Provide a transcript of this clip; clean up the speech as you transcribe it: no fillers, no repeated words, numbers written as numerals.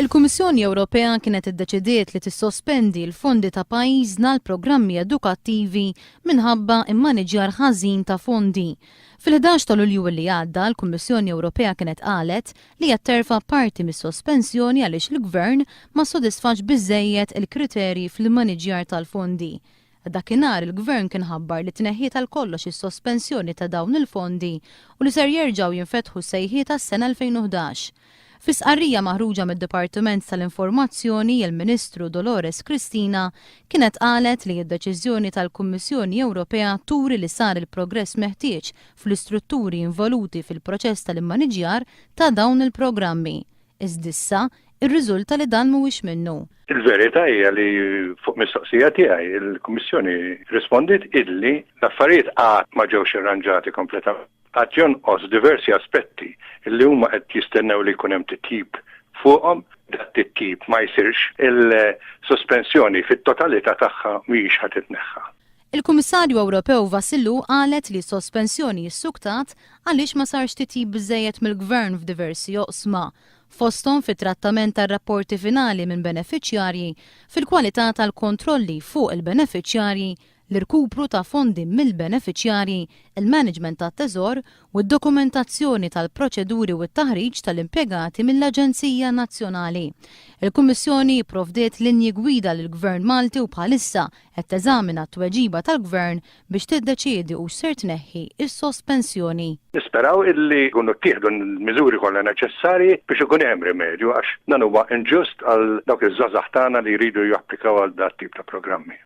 Il-Kummissjoni Ewropea kienet iddeċidiet li tissospendi l-fondi ta' pajjiżna għal programmi edukattivi minħabba immaniġjar ħażin ta' fondi. Fil-11 ta' Lulju li għadda, l-Kummissjoni Ewropea kienet qalet li qed terfa' parti mis-sospensjoni għaliex il-Gvern ma ssodisfax biżżejjed il-kriterji fl-immaniġjar tal-fondi. Dakinhar il-Gvern kien ħabbar li tneħħiet għal kollox is-sospensjoni ta' dawn il-fondi u li ser jerġgħu jinfetħu s-sejħiet għas-sena 2011. Fi stqarrija maħruġa mid-Dipartiment tal-Informazzjoni, il-Ministru Dolores Cristina kienet qalet li d-deċiżjoni tal-Kummissjoni Ewropea turi li sar il-progress meħtieġ fl-istrutturi involuti fil-proċess tal-immaniġjar ta' dawn il-programmi. Iżda issa irriżulta li dan mhuwiex minnu. Il-verità hija li fuq mistoqsija tiegħi il-Kummissjoni rispondiet illi l-affarijiet għad ma ġewx irranġati kompletament. Għad jonqos diversi aspetti li huma qed jistennew li jkun hemm titjib fuqhom, dat titjib ma jsirx, il-sospensjoni fit-totalità tagħha mhijiex ħa titneħħa. Il-Kummissarju Ewropew Vassiliou qalet li s-sospensjoni issuktat għaliex ma sarx titjib biżżejjed mill-Gvern f'diversi oqsma, fosthom fit-trattament tar-rapporti finali minn benefiċjarji, fil-kwalità tal-kontrolli fuq il-benefiċjarji, l-irkupru ta' fondi mill-benefiċjarji, il-management tat-teżor u d-dokumentazzjoni tal-proċeduri u t-taħriġ tal-impjegati mill-Aġenzija Nazzjonali. Il-Kummissjoni pprovdiet linji gwida lill-Gvern Malti u bħalissa qed teżamina t-tweġiba tal-Gvern biex tiddeċiedi hux ser tneħħi s-sospensjoni. Nisperaw illi jkunu ttieħdu l-miżuri kollha neċessarji biex ikun hemm rimedju għax dan huwa inġust għal dawk iż-żgħażagħ tagħna li jridu japplikaw għal dat tip ta' programmi.